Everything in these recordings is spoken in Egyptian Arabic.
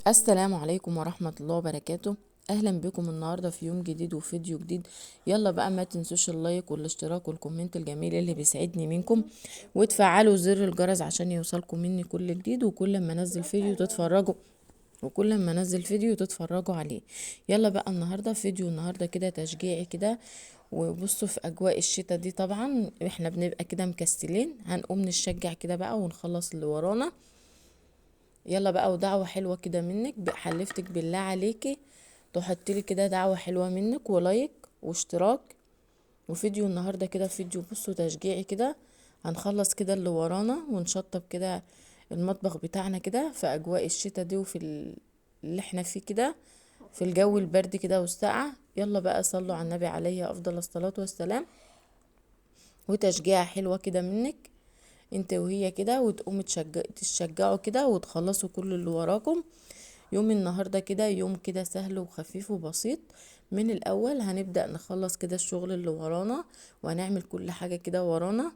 السلام عليكم ورحمة الله وبركاته. اهلا بكم النهاردة في يوم جديد وفيديو جديد. يلا بقى ما تنسوش ال like والاشتراك وال comment الجميل اللي بيسعدني منكم، وتفعلوا زر الجرس عشان يوصلكم مني كل جديد، وكل ما انزل فيديو تتفرجوا، وكل ما انزل فيديو تتفرجوا عليه. يلا بقى النهاردة فيديو النهاردة كده تشجيعي كده، وبصوا في اجواء الشتاء دي طبعا احنا بنبقى كده مكسلين، هنقوم نشجع كده بقى ونخلص اللي ورانا. يلا بقى ودعوة حلوة كده منك، حلفتك بالله عليكي تحطي لي كده دعوة حلوة منك و like واشتراك. وفيديو النهاردة كده فيديو بصوا تشجيعي كده، هنخلص كده اللي ورانا ونشطب كده المطبخ بتاعنا كده في اجواء الشتاء دي، وفي اللي احنا فيه كده في الجو البرد كده والسقعة. يلا بقى صلوا على النبي عليه افضل الصلاة والسلام، وتشجيعة حلوة كده منك انت وهي كده، وتقوموا تشجعوا كده وتخلصوا كل اللي وراكم. يوم النهاردة كده يوم كده سهل وخفيف وبسيط. من الاول هنبدأ نخلص كده الشغل اللي ورانا، وهنعمل كل حاجة كده ورانا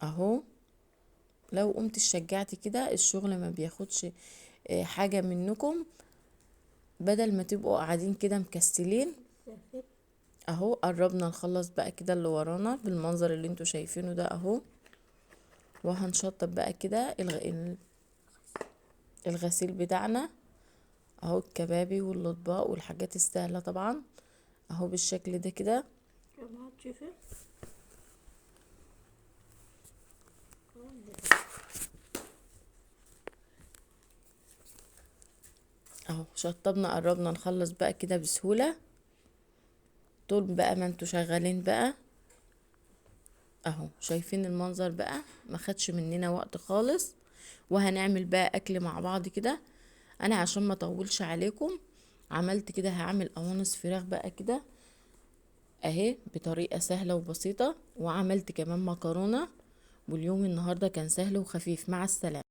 اهو. لو قمت اتشجعتي كده الشغل ما بياخدش حاجة منكم، بدل ما تبقوا قاعدين كده مكسلين اهو. قربنا نخلص بقى كده اللي ورانا بالمنظر اللي انتوا شايفينه ده اهو. وهنشطب بقى كده الغسيل بتاعنا اهو، الكبابي والاطباق والحاجات السهلة طبعا اهو بالشكل ده كده اهو. شطبنا، قربنا نخلص بقى كده بسهولة. طول بقى ما انتوا شغالين بقى اهو، شايفين المنظر بقى ما خدش مننا وقت خالص. وهنعمل بقى اكل مع بعض كده. انا عشان ما اطولش عليكم عملت كده، هعمل قوانص فراخ بقى كده اهي بطريقة سهلة وبسيطة، وعملت كمان مكرونة. واليوم النهاردة كان سهل وخفيف. مع السلامة.